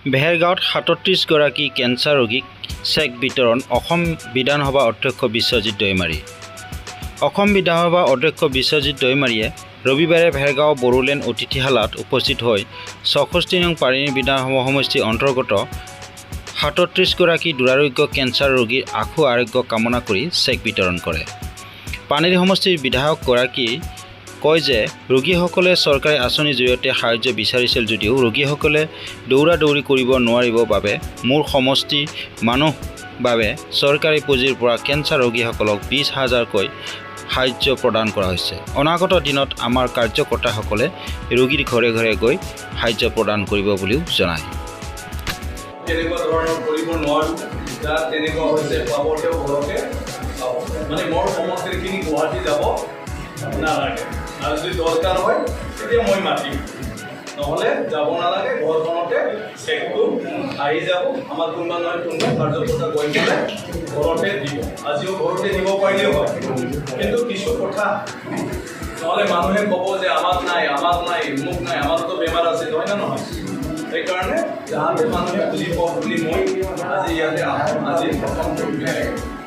ভেৰগাঁৱত 37গৰাকী cancer ৰোগীক check বিতৰণ অসম বিধানসভা অধ্যক্ষ বিশ্বজিৎ দৈমাৰী। অসম বিধানসভা অধ্যক্ষ বিশ্বজিৎ দৈমাৰীয়ে ৰবিবাৰে ভেৰগাঁও বড়োলেণ্ড অতিথিশালাত উপস্থিত হৈ 64 নং পানেৰী বিধানসভা সমষ্টিৰ অন্তৰ্গত 37গৰাকী দুৰাৰোগ্য কেঞ্চাৰ ৰোগীৰ আশু আৰোগ্য কামনা কৰি চেক বিতৰণ কৰে। পানেৰী সমষ্টিৰ বিধায়কগৰাকীয়ে কয় যে ৰোগীসকলে চৰকাৰী আঁচনিৰ জৰিয়তে সাহায্য বিচাৰিছিল যদিও ৰোগীসকলে দৌৰা দৌৰি কৰিব নোৱাৰিব বাবে মোৰ সমষ্টিৰ মানুহ বাবে চৰকাৰী পুঁজিৰ পৰা কেঞ্চাৰ ৰোগীসকলক 20 হাজাৰকৈ সাহায্য প্ৰদান কৰা হৈছে। অনাগত দিনত আমাৰ কাৰ্যকৰ্তাসকলে ৰোগীৰ ঘৰে ঘৰে গৈ সাহায্য প্ৰদান কৰিব বুলিও জনায়। তেনেকুৱা ধৰণৰ কৰিব নোৱাৰোঁ। যাৰ তেনেকুৱা হৈছে পাব, তেওঁ ঘৰতে পাব। মানে মোৰ সমষ্টিৰখিনি গুৱাহাটী যাব নালাগে। আৰু যদি দৰকাৰ হয়, তেতিয়া মই মাতিম, নহ'লে যাব নালাগে। ঘৰখনতে চেকটো আহি যাব। আমাৰ কোনোবা নহয় কোনোবা কাৰ্যকৰ্তা গৈ পেলাই ঘৰতে দিব। আজিও ঘৰতে দিব পাৰিলেও হয়, কিন্তু কিছু কথা নহ'লে মানুহে ক'ব যে আমাক নাই, আমাক নাই, মোক নাই, আমাৰতো বেমাৰ আছে, হয় নে নহয়? সেইকাৰণে যাতে মানুহে বুজি পাওক বুলি মই আজি ইয়াতে আহোঁ। আজি প্ৰথম কৰিম।